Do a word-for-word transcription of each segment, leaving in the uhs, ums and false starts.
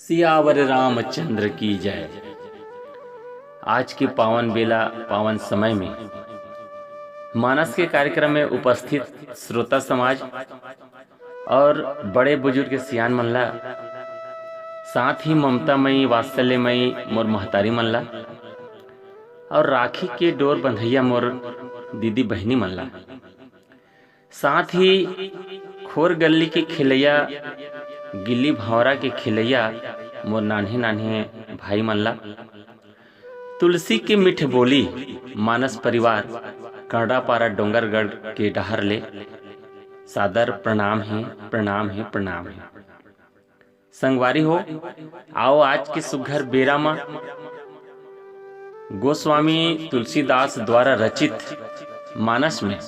सियावर रामचंद्र की जय। आज के पावन बेला, पावन समय में मानस के कार्यक्रम में उपस्थित श्रोता समाज और बड़े बुजुर्ग सियान मन ला, साथ ही ममता मई, वात्सल्य मई मोर महतारी मन ला, और राखी के डोर बंधैया मोर दीदी बहिनी मन ला, साथ ही खोर गली के खेलैया, गिल्ली भंवरा के खेलैया मोर नान्हे नान्हे भाई मन ला, तुलसी के मीठ बोली मानस परिवार, करड़ापारा डोंगरगढ़ के डहर ले सादर प्रणाम हे, प्रणाम हे, प्रणाम हे। संगवारी हो, आओ आज के सुघर बेरा म गोस्वामी तुलसीदास द्वारा रचित मानस में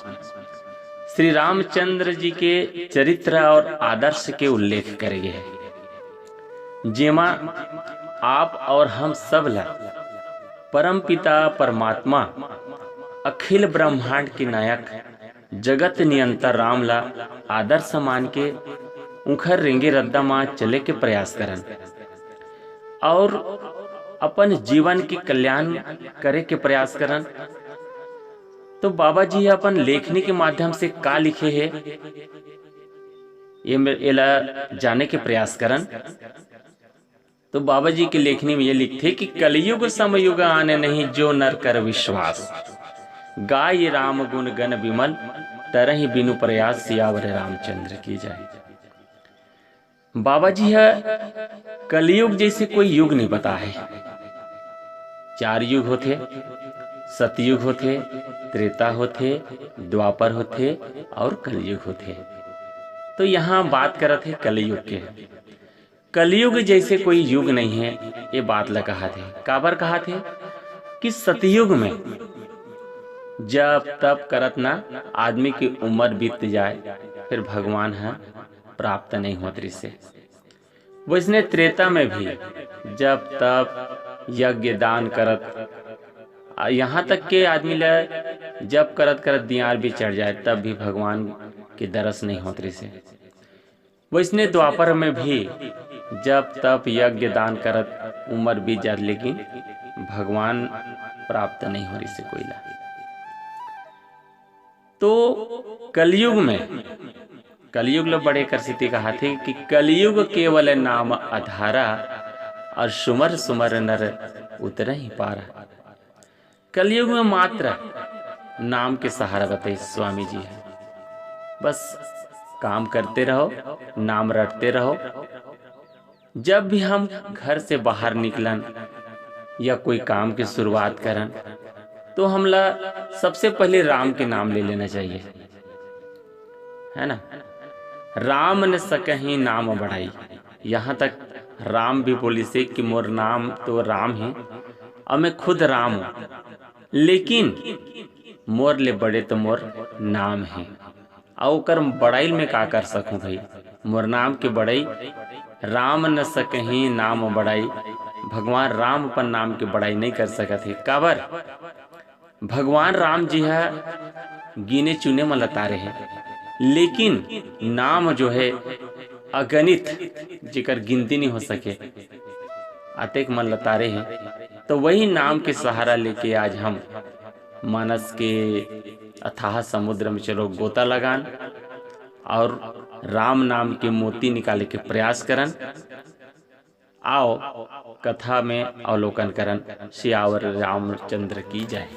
श्री रामचंद्र जी के चरित्र और आदर्श के उल्लेख करे गे हे, जेमा आप और हम सब ला परमपिता परमात्मा, अखिल ब्रह्मांड के नायक, जगत नियंता राम ला आदर्श मान के उंखर रेंगे रद्दा म चले के प्रयास करन और अपन जीवन के कल्याण करे के प्रयास करन। तो बाबा जी अपन लेखनी के माध्यम से का लिखे हे, ये में, एला जाने के प्रयास करन। तो बाबा जी के लेखनी में ये लिखथे कि कलयुग समयुग आने नहीं, जो नर कर विश्वास। गाय राम गुण गण विमल, तरहि बिनु प्रयास। सियावर रामचंद्र की जय। बाबा जी ह कलयुग जैसे कोई युग नहीं बताए। चार युग होथे, सतयुग होथे, त्रेता होथे, द्वापर होथे और कलयुग होथे। तो यहाँ बात करत हे कलयुग के। कलयुग जैसे कोई युग नहीं है, ये बात ला कहा थे। काबर कहा थे कि सतयुग में जब तप करत ना आदमी की उम्र बीत जाए, फिर भगवान ह प्राप्त नहीं होत रिसे। वैसने त्रेता में भी जब तप यज्ञ दान करत, आ, यहाँ तक के आदमी ला जब करत करत दियार भी चढ़ जाए, तब भी भगवान के दरस नहीं होत रिसे। वैसने द्वापर में भी जब तप यज्ञ दान करत उम्र बीत जात, लेकिन भगवान प्राप्त नहीं हो रिसे कोई ला। तो कलयुग में, कलयुग ला बड़े कर सेती कहा थे कि कलयुग केवल नाम आधारा, और सुमर सुमर नर उतरहि पारा। कलयुग में मात्र नाम के सहारा बताइस स्वामी जी ह। बस काम करते रहो, नाम रटते रहो। जब भी हम घर से बाहर निकलन या कोई काम की शुरुआत करन, तो हमला सबसे पहले राम के नाम ले लेना चाहिए, है ना? राम न सकही नाम बड़ाई। यहाँ तक राम भी बोलिसे कि मोर नाम तो राम हे, और मैं खुद राम हूँ, लेकिन मोर ले बड़े तो मोर नाम हे। अउ ओकर बड़ाई में का कर सकूं भाई? मोर नाम के बड़ाई, राम न सकही नाम बड़ाई। भगवान राम अपन नाम के बड़ाई नहीं कर सकत हे। काबर? भगवान राम जी ह गिने चुने म लतारे हे, लेकिन नाम जो है अगणित, जेकर गिनती नहीं हो सके, अतेक मन लतारे हे। तो वही नाम के सहारा लेके आज हम मानस के अथाह समुद्र में चलो गोता लगान और राम नाम के मोती निकाले के प्रयास करन। आओ कथा में अवलोकन करन। सियावर रामचंद्र की जय।